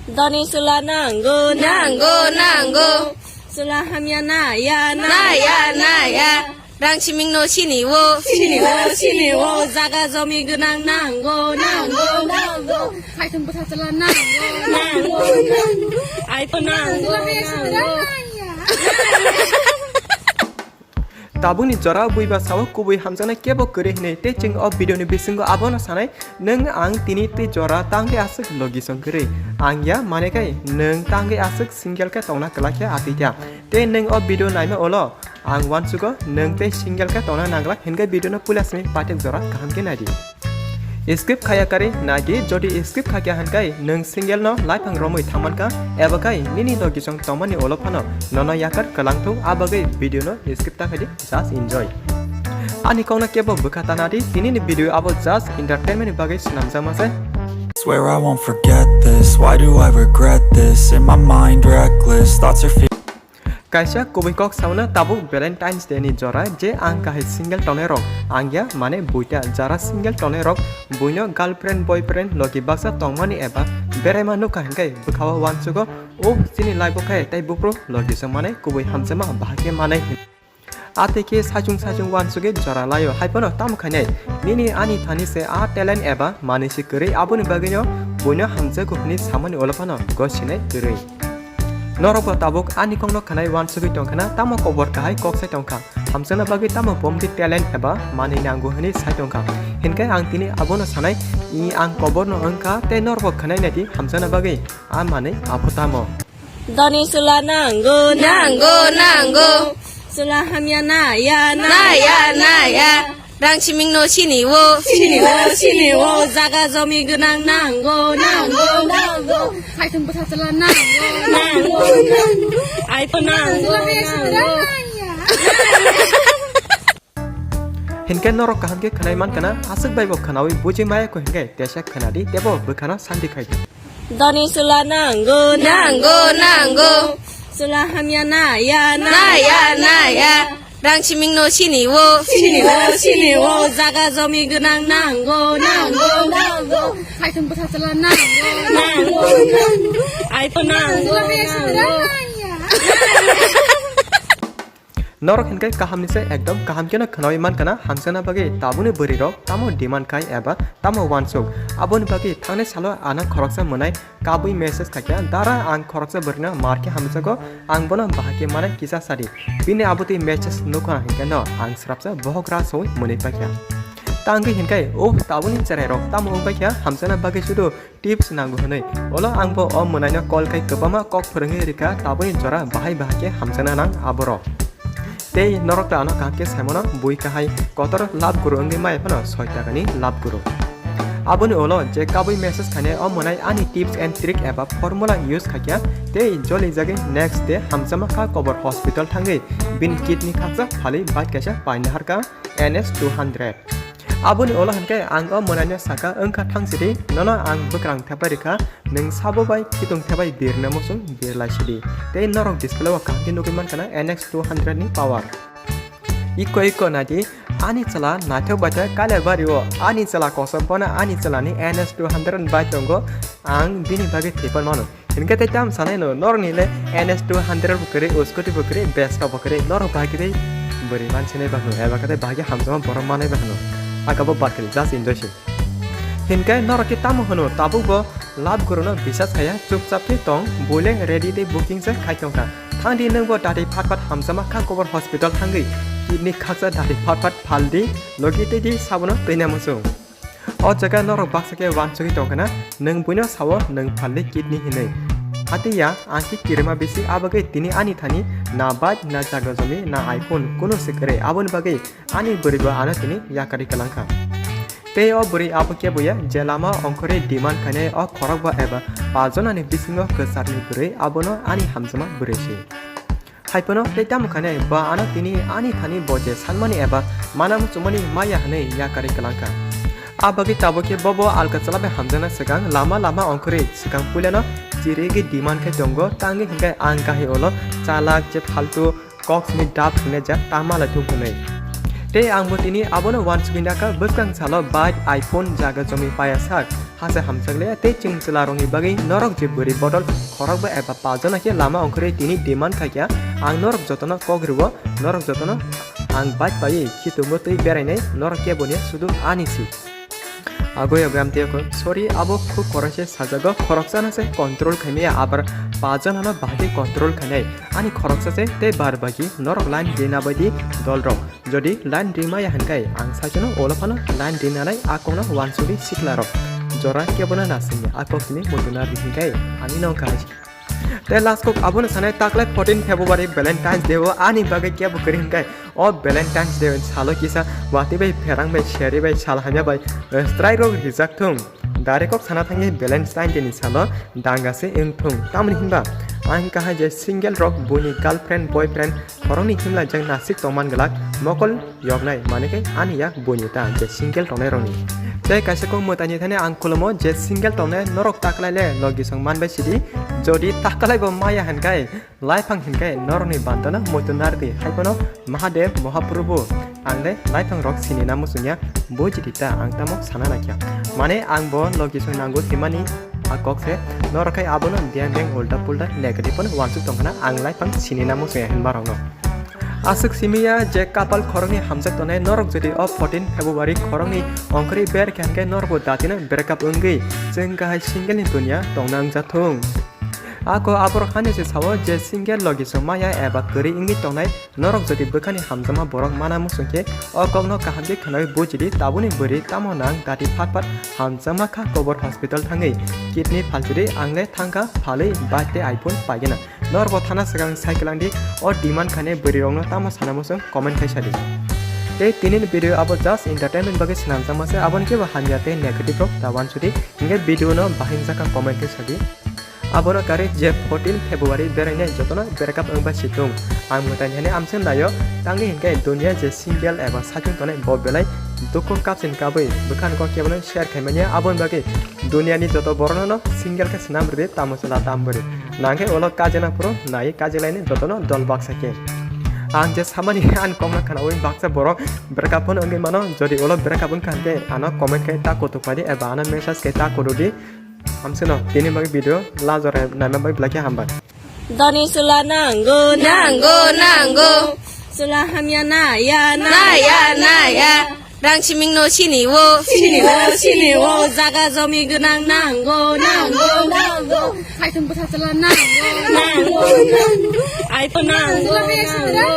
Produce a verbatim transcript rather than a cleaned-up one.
Doni chwla nango, nango, nango. Chwla hamya naya, naya, naya. Rang siming no sini o, sini o, sini o. Jaga jomi gwnang nango, nango, nango. Khaithum bwsa chwla nango, nango, nango. Ai to nango, nango. Tabukni jora buiba sao kubui hamjaknai kebo kwrwi hwnwi tei chwng o video ni bisingo abono sanai, nwng ang tini tei jora tangwi aswk logi song kwrwi. Ang ya mane kai nwng tangwi aswk single khe tongna kwlak khe atwi kha. Tei nwng o video naima ulo ang uansugo nwng tei single khe tongna nangla hinkhe video no puila simi paithak jora kaham khe naidi. Skip khaya kari nagi, jodi skip khakya hankai nwng single no laiphang romwi thangmankha eba kai nini logisong tongmani ulo phano nono yakar kwlangthung, abagwi video no skip ta khaidi, just enjoy. Ani kokno kebo bwkha ta nadi, tinini video abo just entertainment ni bagwi swnamjakma se. Swear I won't forget this. Why do I regret this? In my mind, reckless thoughts are. Kaisa kubui kok sauna tabuk Valentine's Day ni jora, je ang kahai single tongnai rok ang ya mane buita jara single tongnai rok buino girlfriend boyfriend logi baksa tongmani eba beraima nukha hinkai bwkhao uansugo, o chini life o khe tei buphru logi song mane kubui hamjakma bahai khe manai. Atwi khe saichung saichung uansugwi jora laio, hai phano tamo khainai? Nini ani thani se a talent eba manwi se kwrwi, aboni bagwino buino hamjago hwnwi samani ulo phano gosinai kwrwi. Norokbo tabuk ani kokno khwnai uansugwi tongkhana, tamo kobor kahai kok sai tongkha, hamjakna bagwi tamo bomdi talent eba manwi nango hwnwi sai tongkha, hinkhe ang tini abono sanai, i ang koborno wngkha tei norokbo khwnai naidi hamjakna bagwi. A manwi abo tamo? Doni chwla nango, nango, nango. Chwla hamya naya, naya, naya. Rang siming no sini o, sini o, sini o. Jaga jomi gwnang nango, nango, nango. Khaithum bwsa chwla nango, nango, nango. Ai to nango, nango. Hinkhe norok kaham khe khwnai mankana, aswk bai bo khwnawi buji maya kho hinkhe tesa khwnadi teibo bwkhano santi khai di. Doni chwla nango, nango, nango. Chwla hamya naya, naya, naya. Rang siming no sini o, sini o, sini o. Jaga jomi gwnang nango, nango, nango. Khaithum bwsa chwla nango, nango, nango. Ai to nango, nango. Norok hinkhe kaham ni se ekdom kaham kheno khwnawi mankana, hamjakna bagwi tabukni bwrwi rok tamo demand khai eba tamo uansuk. Aboni bagwi thangnai salo ano khoroksa mwnai kabui message khaikha, "Dara, ang khoroksa bwrwino mar khe hamjago, ang bono bahai khe mane kisa sadi." Bini abotwi message nukha hinkhe no ang srapsa bohok ra soi mwnwi paikha. Tangwi hinkhe o tabukni cherai rok tamo wng paikha, hamjakna bagwi sudu tips nango hwnwi. Olo ang bo o mwnaino call khai kwbangma kok phwrwngwi rikha, tabukni jora bahai bahai khe hamjakna nang aborok. Tei norok ta ano kaham khe saimano, bui kahai kotor lab guru wngwi maya phano soi takani lab guru. Aboni ulo je kabui message khainai o mwnai ani tips and trick eba formula use khaikha tei joli jagwi next day hamjakma kha kobor hospital thangwi bini kidney khaksa phalwi bike kaisa paina harkha N S two hundred. Aboni ulo hinkhe ang o mwnaino sakha, "Wngkha thangsidi, nono ang bwkrang thepai rikha, nwng sabo bai khitung thepai birna muchung birlai sidi." Tei norok display o kaham khe nugwi mankha na N X two hundred ni power. Iko iko naidi, ani chwla naithok baithok Kailaibari o, ani chwla kosom phano ani chwlani N S two hundred bai tongo, ang bini bagwi thepar mano. Hinkhe tei tamo sanai no, norokni le N S two hundred bo kwrwi, scooty bo kwrwi, Vespa bo kwrwi, norok bahai khe tei bwrwi mansinai ba hwno, eba khe tei bahai khe hamjakma borok manai ba hwno. Aka bo bad kwrwi, just enjoy se. Hinkhe norok khe tamo hwno, tabuk bo lab guru no bisas khaiya, chupchap khe tong, bui le ready tei booking se khai tongkha. Thangdi nwng bo dati phat phat hamjakma kha kobor hospital thangwi, kidney khaksa dati phat phat phaldi, logi tei di sabono twina muchung. O jaga norok baksa khe uansugwi tongkha na, nwng buino sao nwng phaldi kidney hinwi. Hati ya, ang khe kirima bisi, abagwi tini ani thani na bike, na jaga jomi, na iPhone, kunu se kwrwi. Aboni bagwi ani bwrwi bo ano tini yakarwi kwlangkha. Tei o bwrwi abo kebo ya, je lama ongkhorwi demand khainai o khorokba eba pach jonani bisingo kwcharni bwrwi, abono ani hamjakma bwrwi se. Hai phano tei tamo khainai ba ano tini ani thani bo je sanmani eba mana muchungmani maya hwnwi yakarwi kwlangkha. A bagwi tabuk khe bobo alka chwla bai hamjakna swkang lama lama ongkhorwi swkang puilano chirigwi demand khai tongo, tangwi hinkhe ang kahai ulo chalak je phaltu kok simi dap hinwi jak ta malai thung hwnwi. Tei ang bo tini abono uansugwi nakha, bwskang salo bike, iPhone, jaga jomi paya sak. Hase hamchak le tei chwng chwla rokni bagwi norok je bwrwi bodol khorok ba eba pajon khe lama ongkhorwi tini demand khaikha, ang norok jotono kok rwo, norok jotono ang bike paiwi khitungo tei berainai, norok kebo niya, sudu ani si. Agoi agoi amtwi ako, sorry, abo khub koraisa sajago, khoroksano se control khaimaya, abar pajon hano bahai control khainai. Ani khoroksa se tei bar bagi norok line rina baidi dolrok. Jodi line rimaya hinkai ang saichano olo phano line rinanai a kokno uansugwi siklarok. Jora kebono nasingya a koktwini muchungna ri hinkai ani nong kahai. Tei last kok abono sanai, taklai fourteen February Valentine's Day o ani bagwi kebo kwrwi hinkai. O Valentine's Day salo kisa watwi bai pherang bai seri bai sal hamya bai, eh, strike rok rijak thung. Direct kok sana thangwi Valentine's Day ni salo danga se wng thung. Tamoni hinba ang kahai je single rok buini girlfriend, boyfriend, khoroknwi himlai jang nasik tongman glak, mokol yoknai, mane khe ani yak buini ta je single tongnai rokni. Tei kaisa kok mwtaini thani ang khulumo je single tongnai norok taklai le logi song manbai sidi, jodi taklai bo maya hinkai, laiphang hinkai norokni bandana muitu nardi, hai phano Mahadev Mahaprabhu ang le laiphang rok sini na muchungya, bujidi ta ang tamo sana naikha. Mane ang bo logi song nango himani a kok se norok khai abono biyang biyang ulta pulta negative phano uansuk tongkhana ang laiphang sini na muchungya hinma rokno. Aswk simiya je kapal khoroknwi hamjak tongnai norok jodi o fourteen February khoroknwi ongkhorwi ber khe hwnkhe norokbo datino breakup wngwi chwng kahai single ni dunya tongna wngjathung. Ako aborok hani se sao je single logi song maya eba kwrwi wngwi tongnai norok jodi bwkhani hamjakma borok mana muchung khe o kokno kaham khe khwnawi bujidi tabukni bwrwi tamo nang dati phat phat hamjakma kha kobor hospital thangwi kidney phalsidi ang le thangkha phalwi bike tei iPhone paigena. Norbo thana swkang sai kwlangdi, o demand khainai bwrwi rokno tamo sana muchung comment khai sadi. Tei tini ni video abo just entertainment bagwi swnamjakma se, aboni kebo hamya tei negative rok ta uansudi, hinkhe video no bahai wngjakha comment khai sadi. Abono kari je fourteen February berainai jotono breakup wngba situng. Ang mwtai hani amswk naio, tangwi hinkhe dunia je single eba satung tonai bo belai dukhu kapsin kabwi bwkhani kok kebono share khaimanya, aboni bagwi dunia ni joto borok no single khe swnam rwdi, tamo chwla tamo bwrwi. Nangkhe ulo kajina phuru nai kajilaini jotono dol baksa khe. Ang je samani ani kokno khnaui baksa borok breakup phone wngwi mano, jodi ulo breakup wngkha hwnkhe ano comment khai ta kutuk paidi eba ano message khai ta kutudi. Amseno tini bagwi video la jora naima bagwi belai khe hambai. Doni chwla nango, nango, nango. Chwla hamya naya, naya, naya. Rang siming no sini o, sini o, sini o. Jaga jomi gwnang nango, nango, nango. Saithum bwsa chwla nango, nango, nango. Ai to nango, nango.